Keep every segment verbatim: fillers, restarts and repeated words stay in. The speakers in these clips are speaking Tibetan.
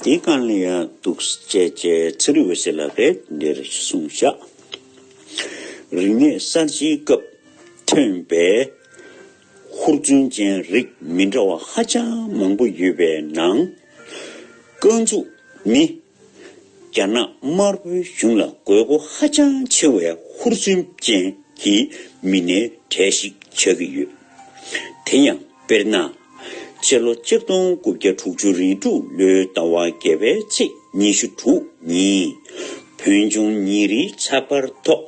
དེའི་སྒང་ལ་ཡང་འདུག་སེ་བྱས་བྱས་ཚེ་རིང་འོད་ཟེར་ལགས་ཀྱིས་འདིར་གསུངས་བཞག་རིག་གནས་གསར་བརྗེའི་སྐབས་ཐོན་པའི་ཧུར་བརྩོན་ཅན་རིགས་མི་འདྲ་བ་ཧ་ཅང་མང་པོ་ཡོད་པའི་ནང་། རྐང་བཙུགས་ནི་རྒྱ་ནག་དམར་པོའི་གཞུང་ལ་དགོས་མཁོ་ཧ་ཅང་ཆེ་བའི་ཧུར་བརྩོན་ཅན་གྱི་མི་སྣའི་གྲས་ཤིག་ཆགས་ཀྱི་ཡོད། དེ་ཡང་དཔེར་ན། ཕྱི་ལོ་ཆིག་སྟོང་དགུ་བརྒྱ་དྲུག་ཅུ་རེ་དྲུག་ལོའི་ཟླ་བ་བརྒྱད་པའི་ཚེས་ཉི་ཤུ་དྲུག་ཉིན། བོད་ལྗོངས་ཉིན་རེའི་ཚགས་པར་ཐོག་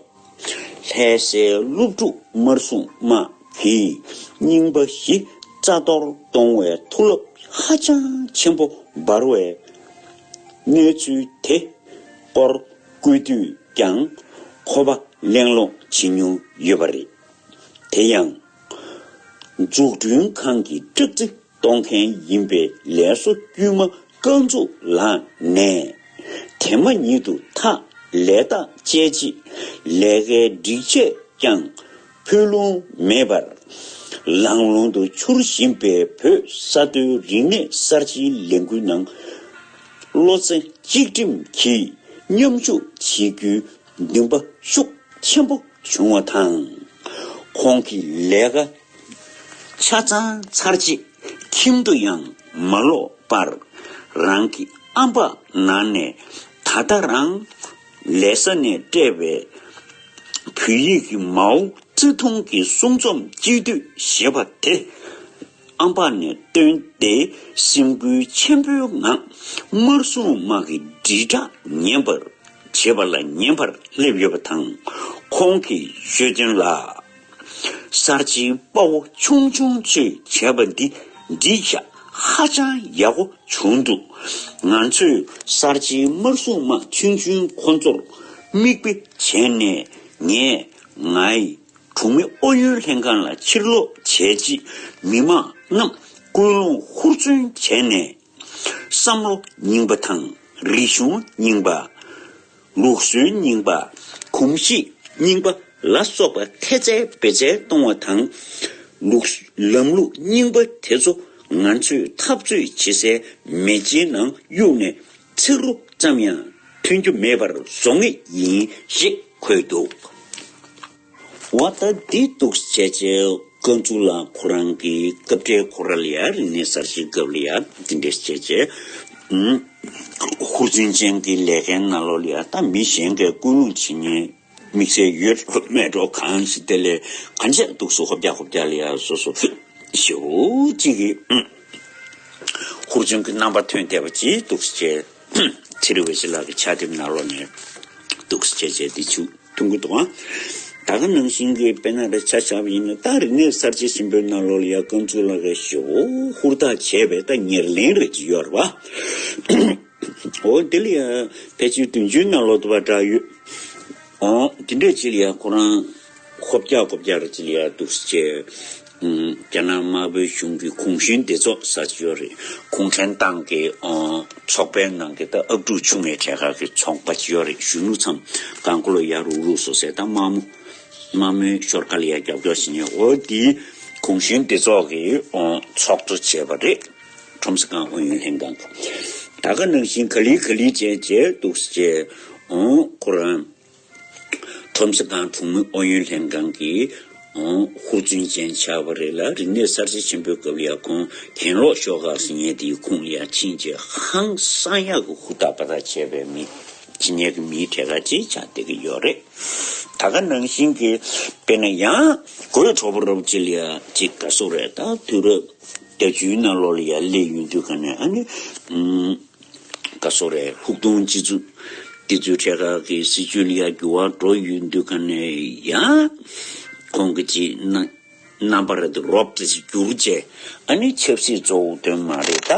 ལྷ་སའི་སློབ་ཕྲུག་དམར་སྲུང་དམག་གིས་རྙིང་པ་བཞི་རྩ་གཏོར་གཏོང་བའི་མཐུ་རླབས་ཧ་ཅང་ཆེན་པོ་འབར་བའི་གནས་ཚུལ་དེ་སྐོར་བཀོད་དུས་ཀྱང་ཁོ་པ་གླེང་སློང་བྱེད་མྱོང་ཡོད་པ་རེད། དེ་ཡང་། འཛུགས་སྐྲུན་ཁང་གི་ཀྲག་རྩི་གཏོང་མཁན་ཡིན་པའི་ལས་བཟོ་དཀྱུས་མ་རྐང་བཙུགས་ལགས་ནས། དེ་མ་ཉིད་དུ་ཐག་ལས་རྟགས་བཅད་རྗེས་ལས་ཀའི་སྒྲིག་ཆས་ཀྱང་ཕུལ་ལུང་མེད་པར། ལང་ལོང་དུ་འཕྱུར་བཞིན་པའི་བོད་ས་མཐོའི་རིག་གནས་གསར་བརྗེའི་ལས་འགུལ་ནང་། བློ་རྩེ་གཅིག་སྒྲིམ་གྱིས་མཉམ་ཞུགས་བྱེད་རྒྱུའི་འདུན་པ་ཤུགས་ཆེན་པོ་བྱུང་བ་དང་། ཁོང་གི་ལས་ཀ་ཆ་ཚང་ཚར་རྗེས་ཁྱིམ་དུ་ཡང་མ་ལོག་པར། རང་གི་ཨམ་ཕྲག་ནང་ནས་ད་ལྟ་རང་ལས་ས་ནས་སྤྲད་པའི་བོད་ཡིག་གི་མའོ་ཙེ་ཐུང་གི་གསུང་རྩོམ་གཅིག་བསྡུས་ཞེས་པ་དེ་ཨམ་ཕྲག་ནས་བཏོན་ཏེ་སེམས་འགུལ་ཆེན་པོའི་ངང་དམར་སྲུང་དམག་གི་དྲིལ་བསྒྲགས་ཉན་པར། བྱེད་པ་ལ་ཉན་པར་སླེབས་ཡོད་པ་དང་། ཁོང་གིས་ཤོད་དོན་ལ། གསར་བརྗེའི་དཔའ་བོ་ཆུང་ཆུང་ཚོས་བྱས་པ་འདི་འགྲིག་ཤག་ཧ་ཅང་ཡག་པོ་བྱུང་འདུག་ང་ཚོས་གསར་བརྗེའི་དམར་སྲུང་དམག་ཆུང་ཆུང་ཁོ་ཚོར་མིག་དཔེ་བྱས་ནས། ངས་ངའི་གྲོང་མི་ཨུ་ཡོན་ལྷན་ཁང་ལ་ཕྱིར་ལོག་བྱས་རྗེས་མི་མང་རྣམས་སྐུལ་སློང་ཧུར་བརྩོན་བྱས་ནས། བསམ་བློ་རྙིང་པ་དང་རིག་གཞུང་རྙིང་པ། ལུགས་སྲོལ་རྙིང་པ། གོམས་གཤིས་རྙིང་པ་ལ་སོགས་པ་ཐེབས་རྩ་བེད་སྤྱོད་གཏོང་བ་དང་། ལུགས། ལམ་ལུགས་རྙིང་པ་དེ་ཚོ་ང་ཚོས་འཐབ་རྩོད་བྱེད་སའི་མེ་ལྕེའི་ནང་གཡུགས་ནས་ཚིག་རོ་ཙམ་ཡང་ཐོན་རྒྱུ་མེད་པར་བཟོ་ངེས་ཡིན་ཞེས་འཁོད་འདུག་འོ་ད་འདི་འདུག་སེ་བྱས་རྐང་བཙུགས་ལགས་ཁོ་རང་གི་སྐབས་འབྲེལ་ཁོ་ར་ལ་ཡ་རིག་གནས་གསར་བརྗེའི་སྐབས་ལ་ཡ་འདི་འདྲས་བྱས་རྗེས། ཧུར་བརྩོན་ཅན་གྱི་ལས་ཀའི་ནང་ལོགས་ལ་ཡ་ད་མི་གཞན་གྱིས་སྐུལ་སློང་བྱེད་མཁན་དམིགས་བསལ་ཡོད་མེད་འགྲོ་གང་ཞིག་དེ་ལས་གང་ཆེ་འདུག་སེ་ཧོབ་རྒྱག་ཧོབ་རྒྱག་ལ་ཡ་སོ་སོ་ཞེ་པོ་ཅིག་གི་ཧུར་བརྩོན་གྱི་རྣམ་པ་ཐོན་བསྡད་པ་ཅིག་འདུག་སེ་བྱས། ཚེ་རིང་འོད་ཟེར་ལགས་ཀྱི་ཕྱག་དེབ་ནང་ལོགས་ནས་འདུག་སེ་བྱས་བྱས་འདི་ཚོ་མཐོང་གི་འདུག་ཨང་། ད་ག་ནང་བཞིན་གྱི་དཔེར་ན་རེ་ཆ་བཞག་པ་ཡིན་ན་ད་རིག་གནས་གསར་བརྗེ་ཆེན་པོའི་ནང་ལོགས་ལ་ཡ་རྐང་བཙུགས་ལགས་ཀྱིས་ཞེ་པོ་ཧུར་ཐག་བྱས་པའི་ད་ཉེར་ལེན་རེ་ཅིག་ཡོད་རེད་པ། འོ་དེ་ལ་ཡ་ཕལ་ཆེར་བདུན་ཅུའི་ནང་ལོགས་དུ་བ་འདྲ་ཡོད། འོ་དེ་འདྲས་ཅིག་ལ་ཡ་ཁོ་རང་ཧོབ་རྒྱག་ཧོབ་རྒྱག་རེ་ཅིག་ལ་ཡ་འདུག་སེ་བྱས། ཨུམ། རྒྱ་ནག་དམར་པོའི་གཞུང་གི་གུང་གཞོན་སྡེ་ཚོགས་ཟེར་གྱི་ཡོད་རེད། གུང་ཁྲན་ཏང་གི་ཨོ་ཚོགས་པའི་ནང་གི་ད་ཨབ་ཕྲུག་ཆུང་བའི་གྲས་ཁག་གི་ཚོགས་པ་ཅིག་ཡོད་རེད། གཞོན་ནུ་ཚོ་གང་ག་ལོ་ཡར་རུག་རུག་བཟོ་སའི་ད་དམར་མོ་དམར་མོའི་ཤོར་ཁ་ལ་ཡ་རྒྱབ་སྐྱོར་བྱེད་མཁན་འོ་དེའི་གུང་གཞོན་སྡེ་ཚོགས་ཀྱི་ཨོ་ཚོགས་གཙོ་བྱས་པ་རེད། ཁྲོམ་སྐང་ཨུ་ཡོན་ལྷན་ཁང་གི། ད་ག་ནང་བཞིན་ག་ལེ་ག་ལེ་བྱས་བྱས་འདུག་སེ་བྱས་ཨོ་ཁོ་རང་། ཁྲོམ་སྐང་གྲོང་མི་ཨུ་ཡོན་ལྷན་ཁང་གི་ཧུར་བརྩོན་ཅན་ཆགས་པ་རེད་ལ། རིག་གནས་གསར་བརྗེ་ཆེན་པོའི་སྐབས་ལ་ཡ་ཁོང་གྱེན་ལོག་ཤོག་ཁག་ཟེར་མཁན་དེའི་ཁོངས་ལ་ཡ་ཕྱིན་རྗེས་ཧང་སང་ཡག་གི་ཧུར་ཐག་པ་ཐག་བྱས་པའི་མི་བྱེད་མཁན་གྱི་མིའི་གྲས་ཁ་ཅིག་ཆགས་བསྡད་ཀྱི་ཡོད་རེད། ད་ག་ནང་བཞིན་གྱི་དཔེར་ན་ཡང་དགོད་བྲོ་པོ་རབ་ཅིག་ལ་ཡ་ཅིག་ག་སོ་རེད། ད་དུས་རབས་བརྒྱད་ཅུའི་ནང་ལོགས་ལ་ཡ་སླེབས་ཡོང་དུས་ག་ནས་ཨ་ནི། ག་སོ་རེད། ལྷུག་སྡོང་སྤྱི་ཚོགས་དེ་ཚོའི་གྲས་ཁག་གི་སྲིད་བྱུས་ལ་ཡ་འགྱུར་བ་འགྲོ་ཡོང་དུས་ག་ནས་ཡང་ཁོང་གི་ཅིག་རྣམ་རྣམ་པ་རེད་དེ་རོབ་ཙམ་ཞིག་འགྱུར་བྱས། ཨ་ནི་ཆབ་སྲིད་གཙོ་བོ་དོན་མ་རེད། ད་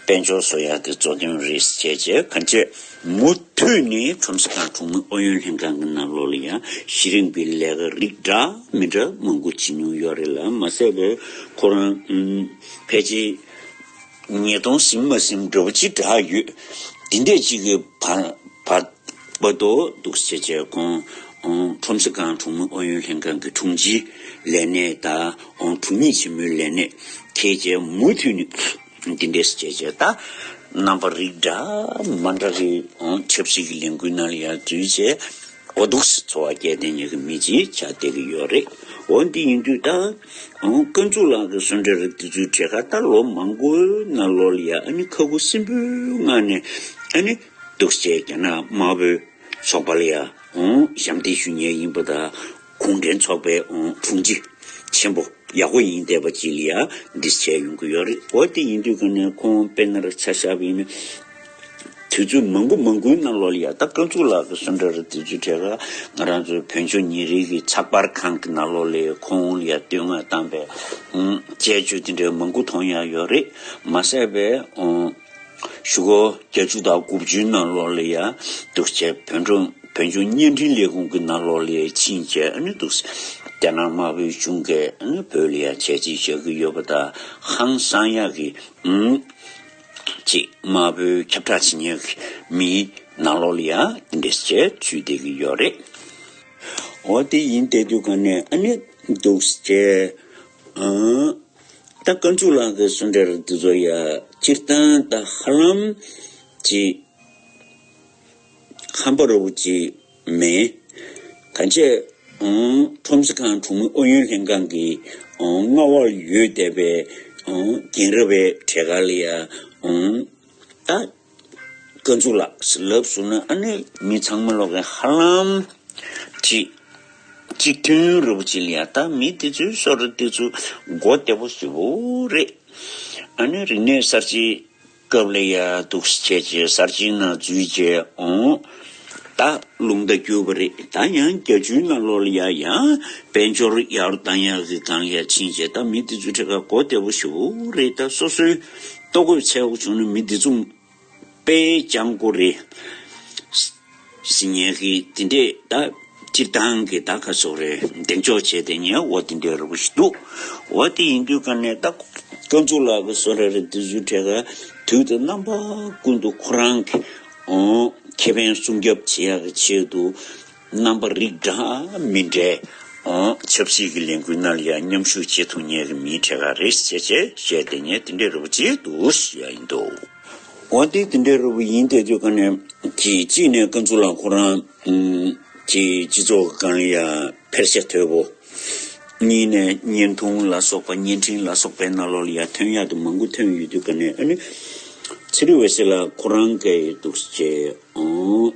དཔལ་འབྱོར་བཟོ་ཡག་གི་གཙོ་དོན་རེད་ཟེར་བྱས་བྱས་གང་བྱས་མུ་མཐུད་ནས་ཁྲོམ་སྐང་གྲོང་མི་ཨུ་ཡོན་ལྷན་ཁང་གི་ནང་ལོགས་ལ་ཡང་གཞི་རིམ་གྱི་ལས་ཀ་རིགས་འདྲ་མི་འདྲ་མང་པོ་བྱེད་མྱོང་ཡོད་རེད་ལ། མ་ཟད་པའི་ཁོ་རང་ཕལ་ཆེར། ཉིས་སྟོང་ཟིན་མ་ཟིན་འདྲ་བོ་ཅིག་འདྲ་ཡོད། འདི་འདྲས་ཅིག་གི་བར་བར་བར་དུ་འདུག་སེ་བྱས་ཁོང་ཁྲོམ་སྐང་གྲོང་མི་ཨུ་ཡོན་ལྷན་ཁང་གི་དྲུང་ཆེའི་ལས་གནས་དང་དྲུང་ཉིད་ཆེན་མོའི་ལས་གནས་འཁྱེར་བྱས་མུ་མཐུད་ནས་འདི་འདྲས་སེ་བྱས་བྱས་ད་ རྣམ་པ་རིགས་འདྲ་མ་འདྲ་གི་ཨང་ཆབ་སྲིད་ཀྱི་ལས་འགུལ་ནང་ལ་ཡང་འཛུལ་བྱས་འོ་འདུག་སེ་འཚོ་བ་སྐྱེལ་བསྡད་མཁན་གྱི་མི་ཅིག་ཆགས་བསྡད་ཀྱི་ཡོད་རེད། འོ་འདི་ཡིན་དུས་ད་ཨང་ཀུན་ཚོགས་ལགས་ཀྱི་གསུང་འབྲེལ་རེད། དེ་ཚོའི་གྲས་ཁ་ད་ལོ་མང་པོའི་ནང་ལོགས་ལ་ཡང་ཨ་ནི་ཁ་ཁུ་སིམ་པོའི་ངང་ནས་ཨ་ནི་འདུག་སེ་རྒྱ་ནག་དམར་པོའི་ཚོགས་པ་ལ་ཡང་ཨང་ཞབས་འདེགས་ཞུ་མཁན་ཡིན་པ་དང་གུང་ཁྲན་ཚོགས་པའི་ཨང་དྲུང་ཆེ་ཆེན་པོ་ཡག་པོ་ཡིན་བསྡད་པ་ཅིག་ལ་ཡང་འདི་བྱས་ཡོང་གི་ཡོད་རེད། འོ་དེ་ཡིན་དུས་ཀ་ནས་ཁོང་དཔེར་ན་ར་ཆ་བཞག་པ་ཡིན་ན་དུས་ཚོད་མང་པོ་མང་པོའི་ནང་ལོགས་ལ་ཡང་ད་ཀུན་ཚོགས་ལགས་ཀྱི་གསུང་འབྲེལ་རེད། དེ་ཚོའི་གྲས་ཁ་ང་རང་ཚོའི་བོད་ལྗོངས་ཉིན་རེའི་གི་ཚགས་པར་ཁང་གི་ནང་ལོགས་ལ་ཁོང་ལ་ཡང་བསྟོད་བསྔགས་བཏང་པའི་ཨང་དཔྱད་བརྗོད་དེ་འདྲའི་མང་པོ་མཐོང་ཡག་ཡོད་རེད། མ་ཟད་པའི་ཨང་གཞུག་གུ་བརྒྱད་ཅུ་དང་དགུ་བཅུའི་ནང་ལོགས་ལ་ཡང་འདུག་སེ་བོད་ལྗོངས་བོད་ལྗོངས་བརྙན་འཕྲིན་ལས་ཁུངས་ཀྱི་ནང་ལོགས་ལ་ཕྱིན་བྱས་ཨ་ནི་འདུག་སེ་རྒྱ་ནག་དམར་པོའི་གཞུང་གིས་ཨ་ནི་བོད་ལ་ཡང་བྱས་རྗེས་བཞག་གི་ཡོད་པ་དང་ཧང་སང་ཡག་གི་ཨུམ་ཅིག་དམར་པོའི་ཁྱབ་བསྒྲགས་བྱེད་མཁན་གྱི་མིའི་ནང་ལོགས་ལ་ཡང་འདི་འདྲས་བྱས་ཚུད་བསྡད་ཀྱི་ཡོད་རེད། འོ་དེ་ཡིན་བསྡད་དུས་ཀ་ནས་ཨ་ནི་འདུག་སེ་ཨང་། ད་ཀུན་ཚོགས་ལགས་ཀྱི་གསུང་འབྲེལ་འདི་ཚོ་ཡ་སྤྱིར་བཏང་ད་ཧ་ལམ་ཅིག་ཧམ་པ་ར་བོ་ཅིག་མེད། གང་བྱས་ཨང་ཁྲོམ་གཟིགས་ཁང་གྲོང་མི་ཨུ་ཡོན་ལྷན་ཁང་གི་ཨང་མངའ་འོག་ཡོད་བསྡད་པའི་ཨང་རྒན་རབས་པའི་གྲས་ཁ་ལ་ཡ་ཨང་ད་ཀུན་ཚོགས་ལགས་ལབ་སོང་ན་ཨ་ནི་མི་ཚང་མ་ལོག་གི་ཧ་ལམ་ཅིག་གཅིག་མཐུན་ར་བོ་ཅིག་ལ་ཡ་ད་མི་དེ་ཚོའི་སོ་ར་དེ་ཚོ་མགོ་བདེ་པོ་ཞེ་པོ་རེད། ཨ་ནི་རིག་གནས་གསར་བརྗེའི་སྐབས་ལ་ཡ་འདུག་སེ་བྱས་བྱས་གསར་བརྗེའི་ནང་འཛུལ་བྱས་ཨང་ད་རླུང་རྟ་རྒྱུག་པ་རེད། ད་ཡང་བརྒྱད་ཅུའི་ནང་ལོགས་ལ་ཡ་ཡང་དཔལ་འབྱོར་ཡར་བཏང་ཡག་གི་སྒང་ལ་ཡ་ཕྱིན་བྱས་ད་མི་དེ་ཚོའི་གྲས་ཁ་མགོ་བདེ་པོ་ཞེ་པོ་རེད། ད་སོ་སོའི་ལྟོ་གོས་འཚོལ་དགོས་བྱུང་ན་མི་དེ་ཚོ་དཔེ་སྦྱང་དགོས་རེད་ཟེར་མཁན་གྱི་དེ་འདྲས་ད་སྤྱིར་བཏང་གི་ད་ག་ཚོད་རེད་གདེང་འཇོག་བྱས་ཏེ་ཉན་འོ་དེ་འདྲས་ར་བོ་ཞིག་འདུག་འོ་དེ་ཡིན་དུས་ཀ་ནས་ད་ཀུན་ཚོགས་ལགས་ཀྱི་སོ་ར་རེད། དེ་ཚོའི་གྲས་ཁ་དུས་དང་རྣམ་པ་ཀུན་ཏུ་ཁོ་རང་གི་ཨོ་ཁེ་ཕན་སྲུང་སྐྱོབ་བྱེད་ཡག་གི་ཆེད་དུ་རྣམ་པ་རིགས་འདྲ་མི་འདྲའི་ཨོ་ཆབ་སྲིད་ཀྱི་ལས་འགུལ་ནང་ལ་ཡང་མཉམ་ཞུགས་བྱེད་ཐུབ་མཁན་གྱི་མིའི་གྲས་ཁ་རེད་ཟེར་བྱས་བཤད་དེ་ངས་དེ་འདྲའི་ར་བོ་ཅིག་འདུག་ཞུ་ཡ་ཡིན་འདུག་འོ་དེ་དེ་འདྲའི་ར་བོ་ཡིན་བསྡད་དུས་ཀ་ནས་ཀྱི་གཅིག་ནས་ཀུན་ཚོགས་ལགས་ཁོ་རང་ཨུམ་གྱི་སྤྱི་ཚོགས་སྒང་ལ་ཡང་ཕེབས་ཤ་དོད་པོ། གཉིས་ནས་བརྙན་ཐུང་ལ་སོགས་པ་བརྙན་འཕྲིན་ལ་སོགས་པའི་ནང་ལོགས་ལ་ཡང་ཐོན་ཡག་དེ་མང་པོ་ཐོན་ཡོད་དུས་ཀ་ནས་ཨ་ནི་ཚེ་རིང་འོད་ཟེར་ལགས་ཁོ་རང་གིས་འདུག་སེ་ཨང་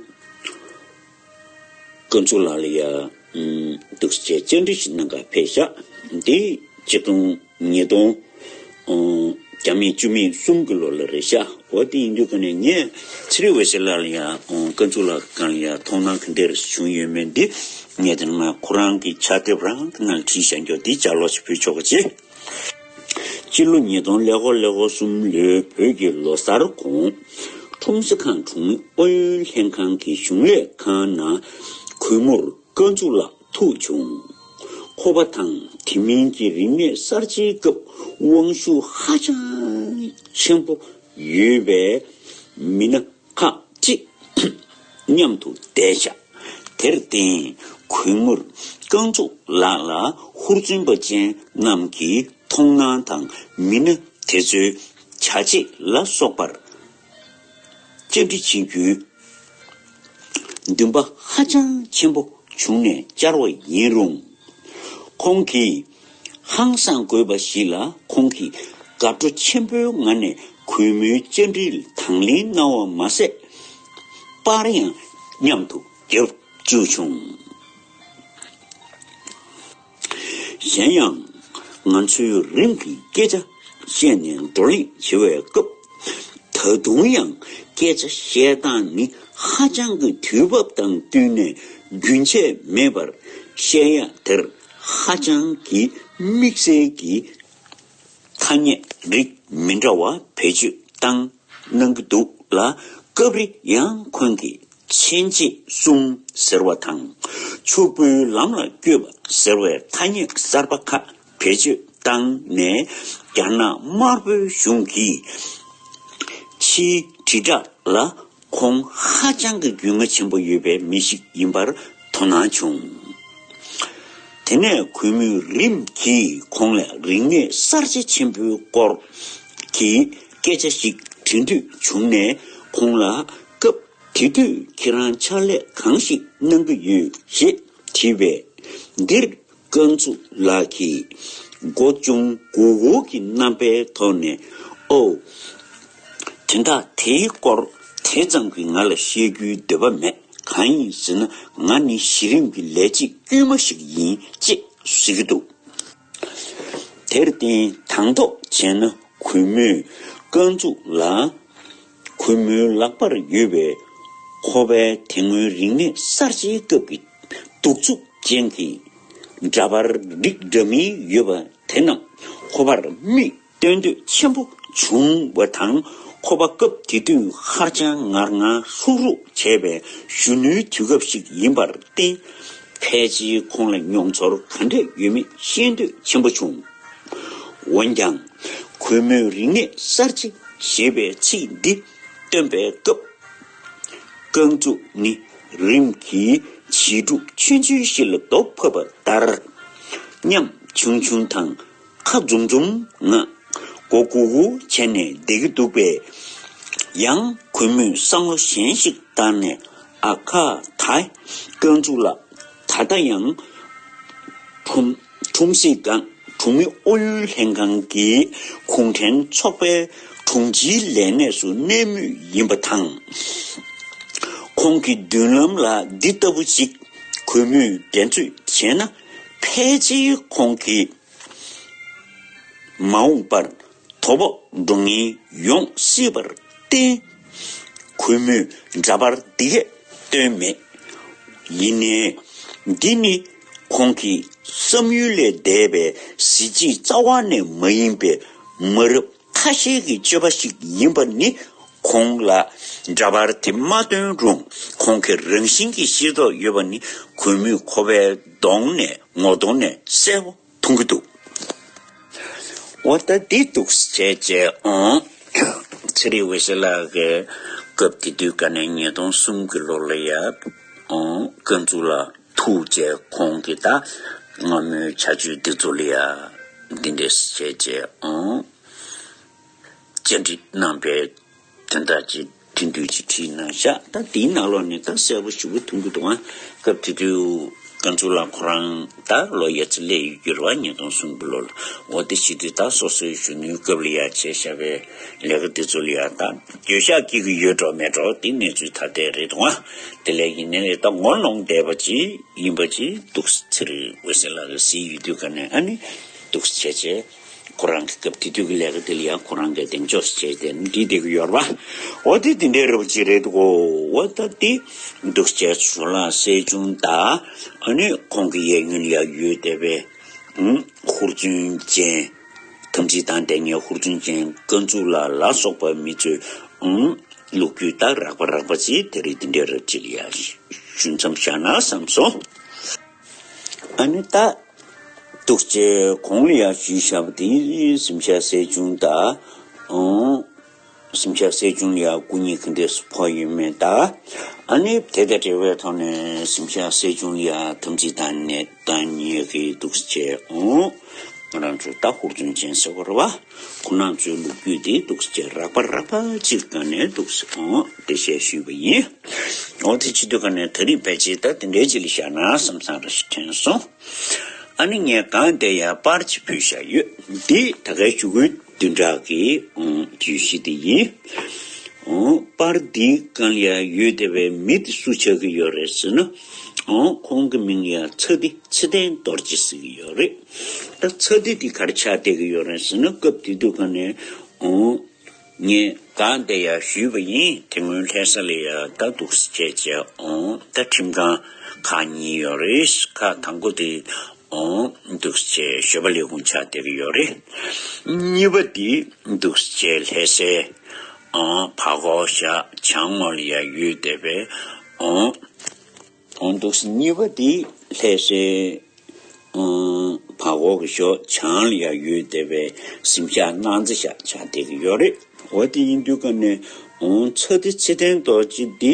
ཀུན་ཚོགས་ལགས་ལ་ཡང་འདུག་སེ་བཅར་འདྲི་ཞིག་གནང་ག་ཕེབས་ཤག་འདི་ཆིག་སྟོང་ཉིས་སྟོང་ཨང་བརྒྱ་མེད་བཅུ་མེད་གསུམ་གྱི་ལོ་ལ་རེད་ཤག་འོ་དེ་ཡིན་དུས་ཀ་ནས་ངས་ཚེ་རིང་འོད་ཟེར་ལགས་ལ་ཡང་ཨང་ཀུན་ཚོགས་ལགས་སྒང་ལ་ཡང་མཐོང་སྣང་ག་འདྲས་བྱུང་ཡོད་མེད་འདི་ངས་དེ་ནང་ཁོ་རང་གི་ཕྱག་དེབ་རང་གི་ནང་བྲིས་བཞག་རྒྱུ་འདི་ལྗགས་ཀློག་ཅིག་ཕུལ་ཆོག་གི་ཅེ། སྤྱི་ལོ་ཉིས་སྟོང་ཀླད་ཀོར་ཀླད་ཀོར་གསུམ་ལོའི་བོད་ཀྱི་ལོ་གསར་གོང་། ཁྲོམ་གཟིགས་ཁང་གྲོང་མི་ཨུ་ཡོན་ལྷན་ཁང་གི་གཞུང་ལས་ཁང་ནང་གུས་མོར་ཀུན་ཚོགས་ལགས་ཐུག་བྱུང་། ཁོ་པ་དང་དེ་མིན་གྱི་རིག་གནས་གསར་བརྗེའི་སྐབས་དབང་ཤུགས་ཧ་ཅང་ཆེན་པོ་ཡོད་པའི་མི་སྣ་ཁག་ཅིག་མཉམ་དུ་བསྡད་བཞག་དེར་བརྟེན་གུས་མོར་ཀུན་ཚོགས་ལགས་ལ་ཧུར་བརྩོན་པ་ཅན་རྣམས་ཀྱི་མཐོང་སྣང་དང་མི་སྣ་དེ་ཚོའི་བྱ་བྱེད་ལ་སོགས་པར་བཅར་འདྲི་བྱེད་རྒྱུའི་འདུན་པ་ཧ་ཅང་ཆེན་པོ་བྱུང་ནས་བཅར་བ་ཡིན་རུང་། ཁོང་གིས་ཧང་སང་དགོས་པ་ཞིག་ལ་ཁོང་གིས་དགའ་སྤྲོ་ཆེན་པོའི་ངང་ནས་གུས་མོའི་བཅར་འདྲིར་དང་ལེན་གནང་བ་མ་ཟད། པར་ཡང་མཉམ་དུ་བརྒྱབ་བཅུག་བྱུང་། གཞན་ཡང་། ང་ཚོས་རིམ་གྱིས་སྐད་ཆ་བཤད་ནས་བགྲོ་གླེང་བྱེད་པའི་སྐབས། ད་དུང་ཡང་སྐད་ཆ་བཤད་སྟངས་ནི་ཧ་ཅང་གི་དུས་བབ་དང་བསྟུན་ནས་རྒྱུན་ཆད་མེད་པར་བཤད་ཡ་དེར་ཧ་ཅང་གི་དམིགས་བསལ་གྱི་ཐ་སྙད་རིགས་མི་འདྲ་བ་བེད་སྤྱོད་བཏང་གནང་གི་འདུག་ལ། སྐབས་རེ་ཡང་ཁོང་གིས་ཆེན་བརྗེད་གསུམ་ཟེར་བ་དང་། ཕྱུག་པོའི་ལམ་ལ་བསྐྱོད་པ་ཟེར་བའི་ཐ་སྙད་གསར་པ་ཁག་བེད་སྤྱོད་བཏང་ནས་རྒྱ་ནག་དམར་པོའི་གཞུང་གིས་ཕྱིའི་དྲིལ་བསྒྲགས་ལ་ཁོང་ཧ་ཅང་གི་རྒྱུས་མངའ་ཆེན་པོ་ཡོད་པའི་མི་ཞིག་ཡིན་པར་དོ་སྣང་བྱུང་། དེ་ནས་གུས་མོས་རིམ་གྱིས་ཁོང་ལ་རིག་གནས་གསར་བརྗེ་ཆེན་པོའི་སྐོར་གྱི་སྐད་ཆ་ཞིག་ འབྲེལ་འདོད་བྱུང་ནས་ཁོང་ལ་སྐབས་དེ་དུས་ཁྱེད་རང་ཕྱག་ལས་གང་ཞིག་གནང་གི་ཡོད་ཞེས་དྲིས་པས། འདིར་རྐང་ཚུགས་ལགས་ཀྱིས་མགོ་ཅུང་གུག་གུག་གི་རྣམ་པའི་ཐོག་ནས། ཨོ། དོན་དག་དེའི་སྐོར་དེ་ཙམ་གྱིས་ང་ལ་བཤད་རྒྱུའི་འདོད་པ་མེད། གང་ཡིན་ཟེར་ན། ང་ནི་གཞི་རིམ་གྱི་ལས་བྱེད་དཀྱུས་མ་ཞིག་ཡིན་ཅེས་ཟེར་གྱི་འདུག་དེར་བརྟེན་དང་ཐོག་བྱས་ན་གུས་མོས་རྐང་ཚུགས་ལ། གུས་མོའི་ལག་པར་ཡོད་པའི་ཁོ་པའི་དེ་སྔོན་རིག་གནས་གསར་བརྗེའི་སྐབས་ཀྱི་གདུག་རྩུབ་ཅན་གྱི་འདྲ་པར་རིགས་འདྲ་མིན་ཡོད་པ་དེ་རྣམས་ཁོ་པར་མིག་སྟོན་འདོད་ཆེན་པོ་བྱུང་བ་དང་། ཁོ་པ་སྐབས་དེ་དུས་ཧ་ཅང་ངར་ངར་ཧྲུག་ཧྲུག་བྱས་པའི་གཞོན་ནུའི་དུས་སྐབས་ཤིག་ཡིན་པར་བརྟེན། ཕལ་ཆེར་ཁོང་ལ་མྱོང་ཚོར་ག་འདྲ་ཡོད་མེད་ཤེས་འདོད་ཆེན་པོ་བྱུང་། འོན་ཀྱང་། གུས་མོས་རིག་གནས་གསར་བརྗེ་ཞེས་པའི་ཚིག་འདི་བཏོན་པའི་སྐབས། རྐང་བཙུགས་ནི་རིམ་གྱིས་བྱིས་ཕྲུག་ཆུང་ཆུང་ཞིག་ལ་རྡོ་ཕབ་པ་ལྟར། སྙམ་ཆུང་ཆུང་དང་ཁ་འཛུམ་འཛུམ་ངང་མགོ་སྒུར་སྒུར་བྱས་ནས་བསྡད་ཀྱི་འདུག་པས། ཡང་གུས་མོས་བསམ་བློ་གཞན་ཞིག་བཏང་ནས། ཨ་ཁ། ད་རྐང་བཙུགས་ལགས། ད་ལྟ་ཡང་ཁྲོམ་ཁྲོམ་གཟིགས་ཁང་གྲོང་མི་ཨུ་ཡོན་ལྷན་ཁང་གི་གུང་ཁྲན་ཚོགས་པའི་དྲུང་ཆེའི་ལས་གནས་སུ་གནས་མུས་ཡིན་པ་དང་། ཁོང་གི་མདུན་ལམ་ལ་འདི་ལྟ་བུ་ཞིག་གུས་མོས་འགྲན་རྩོད་བྱས་ན། ཕལ་ཆེར་ཁོང་གིས་མ་འོངས་པར་དོ་ཕོག་འགྲོ་ངེས་ཡོང་སྲིད་པར་བརྟེན། གུས་མོས་འདྲ་པར་འདི་གས་བཏོན་མེད། ཡིན་ནའི། འདི་ནི་ཁོང་གི་བསམ་ཡུལ་ལས་འདས་པའི་གཟི་བརྗིད་རྩ་བ་ནས་མ་ཡིན་པའི་མ་རབས་ཁ་ཤས་ཀྱི་སྤྱོད་པ་ཞིག་ཡིན་པ་ནི། ཁོང་ལ་འདྲ་པར་དེ་མ་བཏོན་རུང་ཁོང་གི་རང་བཞིན་གྱིས་ཤེས་རྟོགས་ཡོད་པ་ནི་གུས་མོས་ཁོ་པའི་གདོང་ནས་ངོ་གདོང་ནས་གསལ་པོ་མཐོང་གི་འདུག་འོ་ད་འདི་འདུག་སེ་བྱས་བྱས། ཨང་། ཚེ་རིང་འོད་ཟེར་ལགས་ཀྱིས་སྐབས་དེ་དུས་ག་ནས་ཉིས་སྟོང་གསུམ་གྱི་ལོ་ལ་ཡ། ཨང་། རྐང་བཙུགས་ལགས་ཐུག་བྱས་ཁོང་གིས་ད་སྔ་མོའི་བྱ་སྤྱོད་འདི་ཚོ་ལ་ཡ་འདི་འདྲས་བྱས་བྱས། ཨང་། བཅར་འདྲི་གནང་པའི་དོན་དག་ཅིག་དེ་འདྲ་ཅིག་བྲིས་གནང་ཤག་ད་དེའི་ནང་ལོགས་ནས་ད་གསལ་པོ་ཞེ་པོ་མཐོང་གི་འདུག་ཨ། སྐབས་དེ་དུས་རྐང་བཙུགས་ལགས་ཁོ་རང་ད་ལོ་ཡ་ཙི་སླེབས་ཡོད་རེད་པ། ཉིས་སྟོང་གསུམ་གྱི་ལོ་ལ། འོ་དེ་བྱེད་དུས་ད་སོ་སོའི་གཞོན་ནུའི་སྐབས་ལ་ཡ་བྱས་བཞག་པའི་ལས་ཀ་དེ་ཚོ་ལ་ཡ་ད་འགྱོད་བཤགས་སྐྱེ་གི་ཡོད་འགྲོ་མེད་འགྲོ་དེ་གནས་ཚུལ་ཐ་དད་རེད་འདུག་ཨ། དེ་ལས་ཡིན་ནའི་ད་ངོ་ལོག་བསྡད་པ་ཅིག་ཡིན་པ་ཅིག་འདུག་ཚེ་རིང་འོད་ཟེར་ལགས་ཀྱིས་གཟིགས་ཡོད་དུས་ག་ནས་ཨ་ནི་འདུག་བྱས་བྱས། ཁོ་རང་གི་སྐབས་དེ་དུས་ཀྱི་ལས་ཀ་དེ་ལ་ཡང་ཁོ་རང་གིས་གདེང་འཇོག་བྱས་ཏེ་འདི་བསྡད་ཀྱི་ཡོད་རེད་པ། འོ་དེ་དེ་འདྲའི་རེད་པ་ཅིག་རེད་འདུག་གོ། འོ་ད་དེ་འདུག་བྱས་ཇོ་ལགས་སྲས་ཆུང་དང་ཨ་ནི་ཁོང་གི་གཡས་གཡོན་ལ་ཡང་ཡོད་བསྡད་པའི་ཨུམ་ཧུར་བརྩོན་ཅན། དམ་ཚིག་དང་ལྡན་མཁན་ཧུར་བརྩོན་ཅན་རྐང་བཙུགས་ལགས་ལ་སོགས་པ་མི་ཚོས་ཨུམ་ལོ་རྒྱུས་ད་རགས་པ་རགས་པ་ཅིག་དེ་རིང་དེ་འདྲའི་རབ་ཅིག་ལ་ཡང་ཞུ་མཚམས་བཞག་ན་བསམ་སོང་། ཨ་ནི་ད། འདུག་བྱས་གོང་ལ་ཡང་ཞུས་བཞག་པ་དེ་གཟིམ་ཤག་སྲས་ཆུང་དང་། ཨང་། གཟིམ་ཤག་སྲས་ཆུང་ལ་ཡང་སྐུ་ཉིད་ག་འདྲས་སུ་ཕོག་ཡོད་མེད་དང་། ཨ་ནི་དེ་དང་འབྲེལ་བའི་ཐོག་ནས་གཟིམ་ཤག་སྲས་ཆུང་ལ་ཡང་དམ་ཚིག་དང་ནས་དང་ཉེ་གི་འདུག་བྱས། ཨང་། ང་རང་ཚོ་ད་ཧུར་བརྩོན་ཅན་ཟེར་བ་རེད་པ། ཁོང་རྣམ་ཚོའི་ལོ་རྒྱུས་དེ་འདུག་བྱས་རགས་པ་རགས་པ་ཅིག་ག་ནས་འདུག་ཨང་དེ་བཤད་ཞུས་པ་ཡིན། འོ་དེ་བྱེད་དུས་ག་ནས་ད་རིང་ཕལ་ཆེར་ད་དེ་འདྲའི་ཅིག་ལ་བཞག་ན་བསམ་བསམ་རེ་ཞིག་དྲན་སོང་། ཨ་ནི་ངས་གང་དེ་ཡང་པར་ཅིག་ཕུལ་བཞག་ཡོད། འདི་ད་གའི་ཞུ་སྐུལ་བདུན་ཕྲག་གི་ཨང་བརྗོད་གཞི་དེ་ཡིན། ཨང་། པར་འདིའི་སྒང་ལ་ཡང་ཡོད་བསྡད་པའི་མི་དེ་སུ་ཆགས་ཀྱི་ཡོད་རེད་ཟེར་ན། ཨང་། ཁོང་གི་མིང་ལ་ཡང་ཚ་འདི་ཚེ་བརྟན་རྡོ་རྗེ་ཟེར་གྱི་ཡོད་རེད། ད་ཚ་འདི་དེ་ག་རེ་ཆགས་བསྡད་ཀྱི་ཡོད་རེད་ཟེར་ན། སྐབས་དེ་དུས་ག་ནས་ཨང་། ངས་གང་དེ་ཡང་ཞུས་པ་ཡིན། དེ་སྔོན་ལྷ་ས་ལ་ཡང་ད་འདུག་སེ་བྱས་བྱས། ཨང་། ད་ཁྲིམས་ཁང་ཁག་གཉིས་ཡོད་རེད། ཁག་དང་པོ་དེ་ཨང་། འདུག་སེ་བྱས་ཞོལ་པ་ལས་ཁུངས་ཆགས་བསྡད་ཀྱི་ཡོད་རེད། གཉིས་པ་དེ་འདུག་སེ་བྱས་ལྷ་སའི་ཨང་། བར་སྐོར་བཞག་བྱང་ངོས་ལ་ཡང་ཡོད་བསྡད་པའི་ཨང་། ཨང་། འདུག་སེ་གཉིས་པ་དེ་ལྷ་སའི་ཨང་། བར་སྐོར་གྱི་ཕྱོགས་བྱང་ལ་ཡང་ཡོད་བསྡད་པའི་གཟིམ་ཤག་སྣང་རྩེ་ཤག་ཆགས་བསྡད་ཀྱི་ཡོད་རེད། འོ་དེ་ཡིན་དུས་ག་ནས་ཨང་། ཚ་འདི་ཚེ་བརྟན་རྡོ་རྗེ་འདི་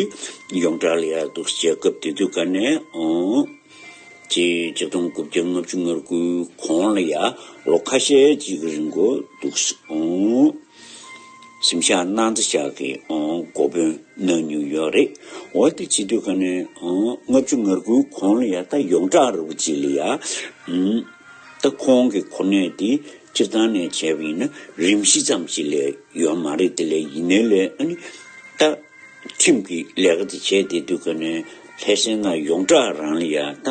ཡོངས་གྲགས་ལ་ཡང་འདུག་སེ་བྱས་སྐབས་དེ་དུས་ག་ནས་ཨང་། ཅེས་ཆིག་སྟོང་དགུ་བརྒྱ་ལྔ་བཅུ་ང་དགུའི་གོང་ལ་ཡང་ལོ་ཁ་ཤས་ཅིག་གི་རིང་གོ་འདུག་སེ་ཨང་། གཟིམ་ཤག་སྣང་རྩེ་ཤག་གི་འོང་འགོ་དཔོན་གནང་མྱོང་ཡོད་རེད། འོ་དེ་བྱེད་དུས་ག་ནས་འོང་ལྔ་བཅུ་ང་དགུའི་གོང་ལ་ཡ་ད་ཡོངས་གྲགས་རུ་ཅིག་ལ་ཡ་ཨུམ། ད་ཁོང་གི་གོ་གནས་དེ་སྤྱིར་བཏང་ནས་བྱས་པ་ཡིན་ན་རིམ་བཞི་ཙམ་ཞིག་ལས་ཡོད་མ་རེད། དེ་ལས་ཡིན་ནའི་ལས་ཨ་ནི་ད་ཁྲིམས་ཀྱི་ལས་ཀ་དེ་བྱས་བསྡད་དུས་ག་ནས་ལྷ་སའི་ནང་ཡོངས་གྲགས་རང་ལ་ཡ་ད་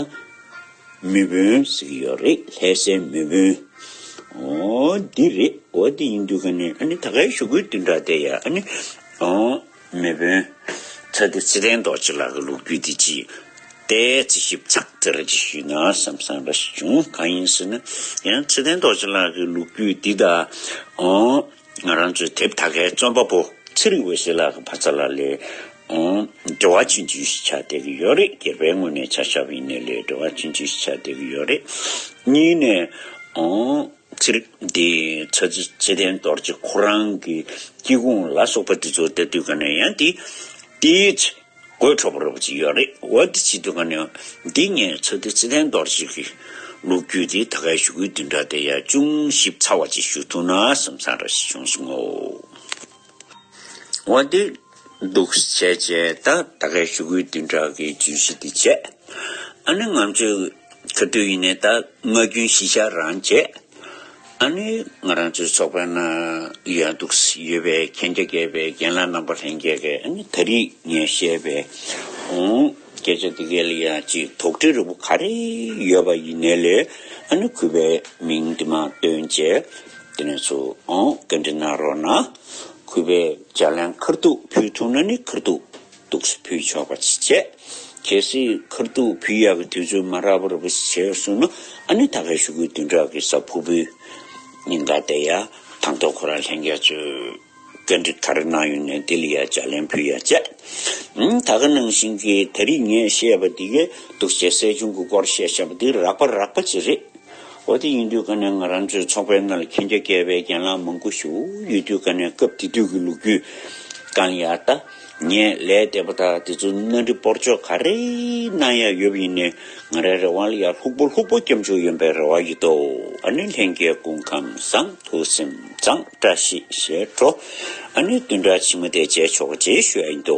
མི་དཔོན་ཟེར་གྱི་ཡོད་རེད། ལྷ་སའི་མི་དཔོན། འོ་འདི་རེད། འོ་འདི་ཡིན་དུས་ག་ནས་ཨ་ནི་ད་གའི་གཞུག་གུའི་བདུན་ཕྲག་དེ་ཡ་ཨ་ནི་འོ། མེས་དབོན་ཚ་དེ་ཚེ་བརྟན་རྡོ་རྗེ་ལགས་ཀྱི་ལོ་རྒྱུས་འདི་ཅིག་ཏོག་ཙམ་ཞིབ་ཚགས་ཙེ་ར་ཅིག་ཞུས་ན་བསམ་བསམ་ར་ཞིག་བྱུང་། གང་ཡིན་ཟེར་ན་ཡང་ཚེ་བརྟན་རྡོ་རྗེ་ལགས་ཀྱི་ལོ་རྒྱུས་འདི་དང་ཨོ་ང་རང་ཚོའི་དེབ་ད་གའི་རྩོམ་པ་པོ་ཚེ་རིང་འོད་ཟེར་ལགས་ཀྱི་ཕ་ཚ་ལགས་ལས་ཨོ་འབྲེལ་བ་ཆེན་ཆུང་ཞིག་ཆགས་བསྡད་ཀྱི་ཡོད་རེད། སྒེར་པའི་ངོས་ནས་ཆ་བཞག་པ་ཡིན་ནའི་ལས་འབྲེལ་བ་ཆེན་ཆུང་ཞིག་ཆགས་བསྡད་ཀྱི་ཡོད་རེད། གཉིས་ནས་ཨོ། ཚེ་རིང་འདི་ཚ་ཚེ་བརྟན་རྡོ་རྗེ་ཁོ་རང་གི་སྐྱེ་ཁུངས་ལ་སོགས་པ་འདི་ཚོ་ལྟ་དུས་ག་ནས་ཡང་འདི་དེའི་དགོད་བྲོ་བ་རོ་ཅིག་ཡོད་རེད། འོ་འདི་བྱེད་དུས་ག་ནས་འདི་ངས་ཚ་དེ་ཚེ་བརྟན་རྡོ་རྗེ་གི་ལོ་རྒྱུས་འདི་ད་གའི་གཞུག་གུའི་བདུན་ཕྲག་དེ་ཡང་ཅུང་ཞིབ་ཚགས་པ་ཅིག་ཞུ་ཐུབ་ན་བསམ་བསམ་ར་ཞིག་བྱུང་སོང་ངོ་། འོ་འདི་འདུག་བྱས་བྱས་ད་ད་གའི་གཞུག་གུའི་བདུན་ཕྲག་གི་བརྗོད་གཞི་འདི་བྱས། ཨ་ནི་ང་ཚོས་ག་དུས་ཡིན་ནའི་ད་སྔ་རྒྱུན་གཞིས་ཆགས་རང་བྱས། ཨ་ནི་ང་རང་ཚོའི་ཚོགས་པའི་ནང་ཡོད་འདུག་ཡོད་པའི་མཁྱེན་རྒྱ་བསྐྱེད་པའི་རྒན་ལགས་རྣམ་པ་ལྷན་རྒྱས་ཀྱིས་ཨ་ནི་ད་རེས་ངས་བཤད་པའི་འོང་སྐད་ཆ་འདི་གའི་ལ་ཡང་ཅིག་དོགས་འདྲི་རིགས་པོ་ག་རེ་ཡོད་པ་ཡིན་ནའི་ལས་ཨ་ནི་གུས་པའི་མིང་འདི་མ་བཏོན་བྱས་དེ་ནས་ཚུར་འོང་བཀའ་འདྲི་གནང་རོགས་གནང་། གུས་པས་ལྗགས་ལན་ཁ་ཐུག་ཕུལ་ཐུབ་ན་ནི་ཁ་ཐུག་འདུག་སེ་ཕུལ་ཆོག་པ་ཅིག་བྱས། གལ་སྲིད་ཁ་ཐུག་ཕུལ་ཡག་གི་དུས་ཚོད་མ་རག་པ་རེད་པ་ཞིག་བྱས་སོང་ན་ཨ་ནི་ད་གའི་གཞུག་གུའི་བདུན་ཕྲག་གི་གཟའ་ཕུར་བུའི་ཉིན་ཀ་དེ་ཡ་དང་ཐོག་ཁོ་རང་ལྷན་རྒྱས་ཚོས་བཀའ་འདྲི་ག་རེ་གནང་ཡོད་ནའི་དེ་ལ་ཡ་ལྗགས་ལན་ཕུལ་ཡག་བྱས། ཨང་ད་ག་ནང་བཞིན་གྱི་ད་རེས་ངས་བཤད་པ་འདི་གས་འདུག་སེ་སྲས་ཆུང་གི་སྐོར་བཤད་བཞག་པ་འདི་རགས་པ་རགས་པ་ཅིག་རེད། འོ་དེ་ཡིན་དུས་ག་ནས་ང་རང་ཚོའི་ཚོགས་པའི་ནང་ལ་མཁྱེན་རྒྱ་བསྐྱེད་པའི་རྒན་ལགས་མང་པོ་ཞིག་ཡོད་དུས་ག་ནས་སྐབས་དེ་དུས་ཀྱི་ལོ་རྒྱུས་གང་ཡག་ད་ངས་ལས་དེ་པ་དག་དེ་ཚོ་སྣ་འདྲི་སྤོར་ཆོག་ག་རེ་གནང་ཡག་ཡོད་པ་ཡིན་ནའི་ང་རའི་རེ་བ་ལ་ཡ་ལྷུག་པོ་ལྷུག་པོ་སྐྱབས་འཇུག་ཡོང་པའི་རེ་བ་ཡོད་དོ། ཨ་ནི་ལྷན་རྒྱས་སྐུ་ཁམས་བཟང་། ཐུགས་སེམས་གཙང་། བཀྲ་ཤིས་ཞེས་སྤྲོ། ཨ་ནི་བདུན་ཕྲག་ཕྱི་མ་དེ་མཇལ་ཆོག་ཅེས་ཞུ་ཡ་ཡིན་དོ།